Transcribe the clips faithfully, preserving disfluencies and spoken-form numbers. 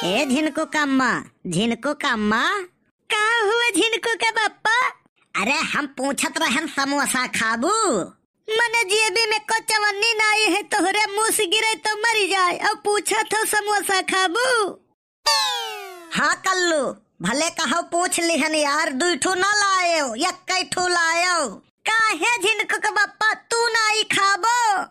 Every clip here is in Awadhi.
ए झिनकू कम्मा, झिनकू कम्मा। का हुआ झिनकू के बप्पा? अरे हम पूछत रहन समोसा खाबू? मने जेबी में को चवन्नी नाई है, तोहरे मुँह से गिरे तो मरी जाए, अउ पूछत हो समोसा खाबू? हाँ कल्लू, भले कहो पूछ लिहन यार, दुई ठू ना लायो, यक्कै ठू लायो। काहे झिनकू के बप्पा तू नाई खाबो?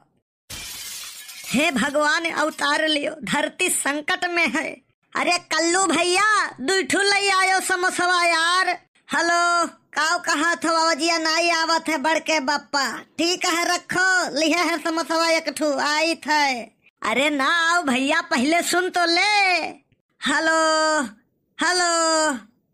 हे भगवान अवतार लियो, धरती संकट में है। अरे कल्लू भैया, दुई ठू लई आयो समोसवा यार। हेलो, काव कहत हो, आवाजिया नाई आवत है बड़के बप्पा। ठीक है, रखो, लिहे है समोसवा एक ठू, आइत है। अरे ना आओ भैया, पहिले सुन तो ले। हेलो, हेलो,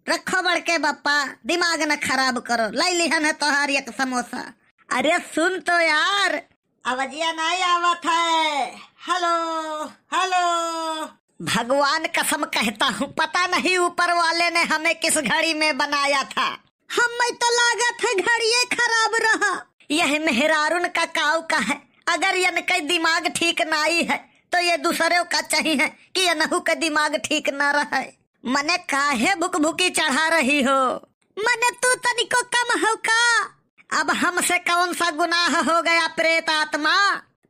रखो बड़के बप्पा, दिमाग न खराब करो, लई लिहन है तोहार एक समोसा। अरे सुन तो यार, आवाजिया नाई आवत है। हेलो, हेलो। भगवान कसम कहता हूँ, पता नहीं ऊपर वाले ने हमें किस घड़ी में बनाया था। हमें तो लागत है घड़िये खराब रहा। यह मेहरारुन का काव का है, अगर यनकै दिमाग ठीक नाई है तो ये दूसरे का चाहिए कि यनहू का दिमाग ठीक ना रहे। मने काहे भुकभुकी चढ़ा रही हो? मने तू तनिको कम हो का? अब हमसे कौन सा गुनाह हो गया प्रेत आत्मा?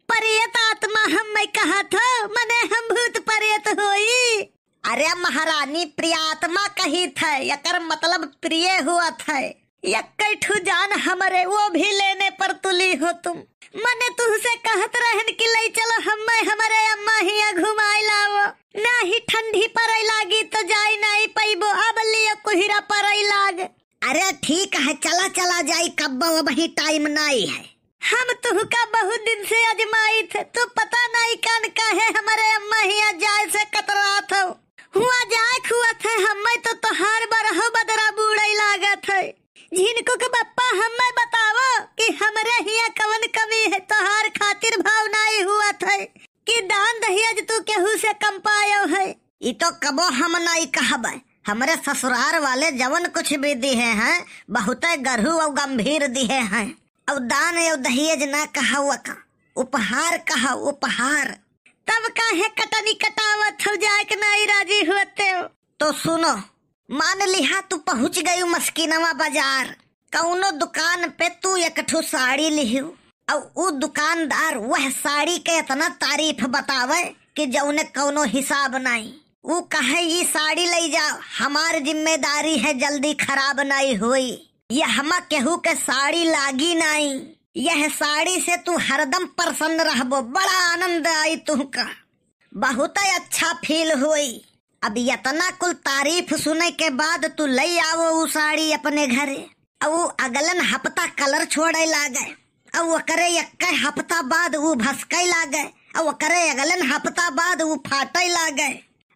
प्रेत आत्मा हम मैं कहा था, मने हम भूत प्रेत होई। अरे महारानी, प्रियात्मा कही थे, एकर मतलब प्रिय हुआ थे। यक्कै ठू जान हमरे वो भी लेने पर तुली हो तुम। मने तुहसे कहत रहन कि लई चलो हम्मै हमरे अम्मा हिया घुमाई लावो, नाही ठंडी परै लागी तो जाई नाही पइबो, अब लियो कुहिरा परै लाग। अरे ठीक है, चला चला जाई, कब्बो अबही टाइम नाई है। हम तुहका बहुत दिन से अजमाई थे, तू पता नाई कान काहे हमरे अम्मा हिया जाए से कतरात हो। हुआ जाए खुआ थे, हम्मै तो तोहार बरहो बदरा बूड़ै लागत है। झिनकू के बप्पा, हम्मै बतावो कि हमरे हिया कवन कमी है, तोहार खातिर भाव नाई हुआ थे कि दान दहेज तू केहू से कम पायो है। ई तो कबो हम नाई कहबै, हमरे ससुरार वाले जवन कुछ भी दिहे हैं, बहुतै गरहू अउ गंभीर दिहे हैं। अउ दान अउ दहेज ना कहौ का, उपहार कहौ, उपहार। तब काहे कटनी कटावत हो, जाए के नाई राजी होते हो? तो सुनो, मान लिहा तू पहुँच गयू मस्किनवा बाजार, कौनो दुकान पे तू एक ठो साड़ी लिहू, अउ उ दुकानदार वह साड़ी के इतना तारीफ बतावे कि जौने कौनो हिसाब नाई। उ कहे, "ई साड़ी लई जाओ, हमार जिम्मेदारी है, जल्दी खराब नाई होई। यहमा केहू के साड़ी लागी नाई, यह साड़ी से तू हरदम प्रसन्न रहबो, बड़ा आनंद आई तुहका।" बहुतै अच्छा फील होई। अब यतना कुल तारीफ सुनै के बाद तू लई आवो उ साड़ी अपने घरे। अउ उ अगलन हफ्ता कलर छोड़ै लागै, अउ ओकरे एक्कै हफ्ता बाद उ भसकै लागै, अउ ओकरे अगलन हफ्ता बाद उ फाटै लागै,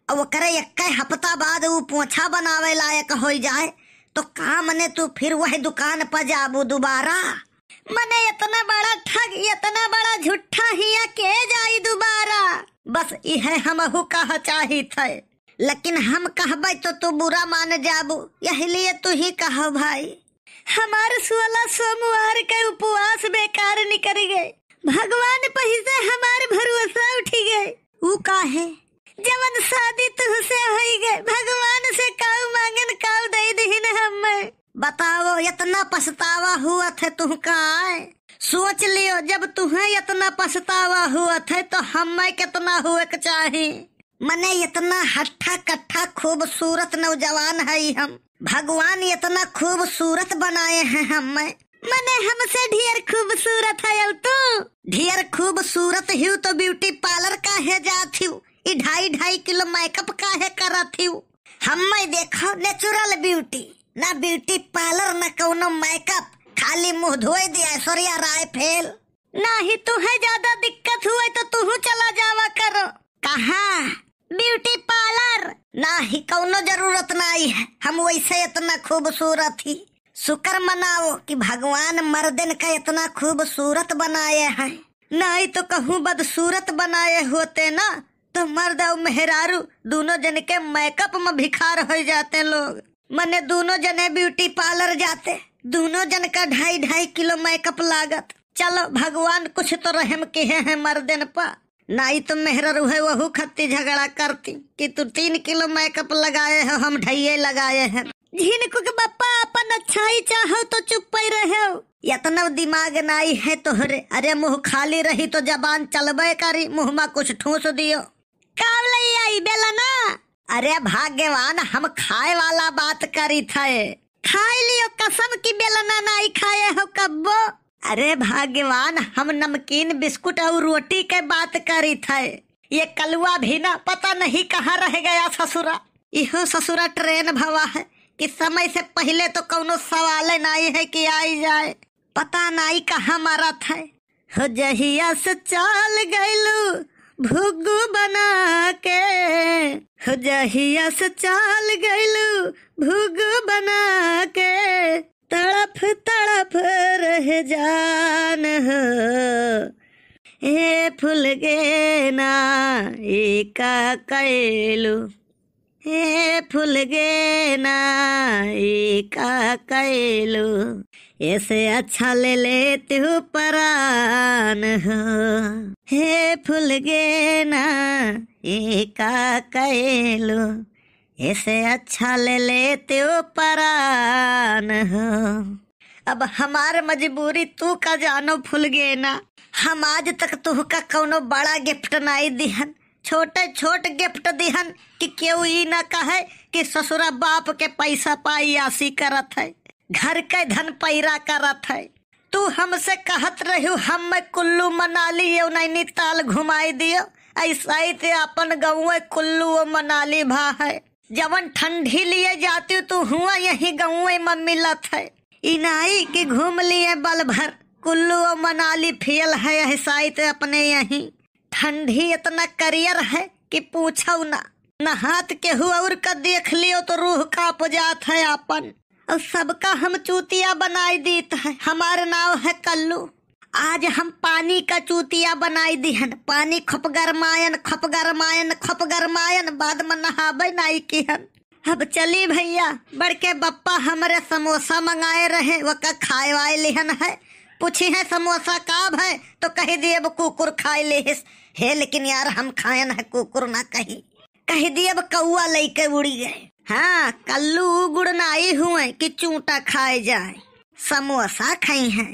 अउ ओकरे एक्कै हफ्ता बाद उ पोछा बनावै लायक होइ जाए, तो का मने तू फिर वह दुकान पर जाबू दुबारा? मने इतना बड़ा ठग, इतना बड़ा झूठा हिया के जाई दुबारा? बस इहे हमहू कहा चाहित है, लेकिन हम कहबै तो तू बुरा मान जाबू, यही लिए तू ही कहो भाई। हमार सोलह सोमवार के उपवास बेकार निकल गए, भगवान पही से हमार भरोसा उठी गए। उ काहे? जवन शादी तुहसे होई गए, भगवान से काऊ मांगन काऊ दे दिहिन हमें। बताओ, इतना पछतावा हुआ थे तुहका आए? सोच लियो, जब तुहें इतना पछतावा हुआ थे तो हमें कितना हुए के चाही? मने इतना हट्ठा कट्ठा खूबसूरत नौजवान है हम, भगवान इतना खूबसूरत बनाए हैं हमें। मने हमसे ढेर खूबसूरत है तू। ढेर खूबसूरत हिउ तो ब्यूटी पार्लर काहे जात हिउ? ई ढाई ढाई किलो मेकअप काहे करत हिउ? हम्मै देखो नेचुरल ब्यूटी, ना ब्यूटी पार्लर, ना कौनो मेकअप, खाली मुंह धोए दे ऐश्वर्या राय फेल। नाही तुहे ज्यादा दिक्कत हुए तो तुहू चला जावा करो। कहाँ? ब्यूटी पार्लर। नाही, कौनो जरूरत नाही है, हम वैसे इतना खूबसूरत ही। शुक्र मनाओ कि भगवान मर्दन का इतना खूबसूरत बनाए हैं। नाही तो कहूँ बदसूरत बनाए होते ना, तो मर्द अउ मेहरारू दूनो जन के मेकअप में भिखार होइ जाते लोग। मने दूनो जने ब्यूटी पार्लर जाते, दूनो जन का ढाई ढाई किलो मेकअप लागत। चलो, भगवान कुछ तो रहम किहे हैं मर्दन पा। नाई तो मेहररुहे वहू खत्ती झगड़ा करती कि तू तीन किलो मेकअप लगाए हो, हम ढाइये लगाए हैं। झिनकू के बप्पा, अपन अच्छाई चाहो तो चुप्पे रहो। यतना दिमाग नाई है तोहरे। अरे मुँह खाली रही तो जबान चलबे करी, मुँह मा कुछ ठूस दियो। का लई आई बेलना? अरे भाग्यवान, हम खाए वाला बात करी थे। खाई लियो कसम कि बेलना नाई खाए हो कब्बो। अरे भाग्यवान, हम नमकीन बिस्कुट और रोटी के बात करी थे। ये कलुआ भी ना पता नहीं कहाँ रह गया ससुरा। इहो ससुरा ट्रेन भवा है कि समय से पहिले तो कौनो सवाले नाई है कि आई जाए। पता नाई कहाँ मरत है। हो जहिया से चाल गइलू भुग्गू बना के, हो जहिया से चाल गइलू भुग्गू बना के, तड़फ तड़फ रह जान हो। हे फुलगेना, ई का कइलू? हे फुलगेना, ई का कइलू? एसे अच्छा ले लेतिउ परान हो। हे फुलगेना, ई का कइलू? एसे अच्छा ले लेतिउ परान हो। अब हमार मजबूरी तू का जानो फुलगेना। हम आज तक तुहका कौनो बड़ा गिफ्ट नाई दिहन, छोटे छोट गिफ्ट दिहन कि केहू ई ना कहे कि ससुरा बाप के पैसा पाई आसी करत है, घर के धन पैरा करत है। तू हमसे कहत रहू हम कुल्लू मनाली यो नैनीताल घुमाई दियो, ऐसा ही ते अपन गौवे कुल्लू ओ मनाली भा है। जवन ठंडी लिए जाती तू हुआ यही गौवे में मिलत है। ई नाई कि घूम लिए बल भर, कुल्लू ओ मनाली फेल है, ऐसा ही ते अपने यही। ठंडी इतना करियर है कि पूछो ना। न हाथ केहू और का देख लियो तो रूह काँप जात है आपन। और सबका हम चूतिया बनाई दीत है। हमार नाव है कल्लू। आज हम पानी का चूतिया बनाई दिहन। पानी खप गरमायन, खप गरमायन, खप गरमायन, बाद में नहाबे नाई किहन। अब चली भैया, बड़के बप्पा हमरे समोसा मंगाए रहे, वका खाए वाए लिहन है। पूछी है समोसा का भय, तो कही दिए अब कुकुर खाए लिहिस। हे लेकिन यार, हम खायन है कुकुर ना कही, कही दिए अब कौआ लइके उड़ी गए। हाँ, कल्लू गुड़ नाई हुए कि चूंटा खाए जाए, समोसा खाई हैं।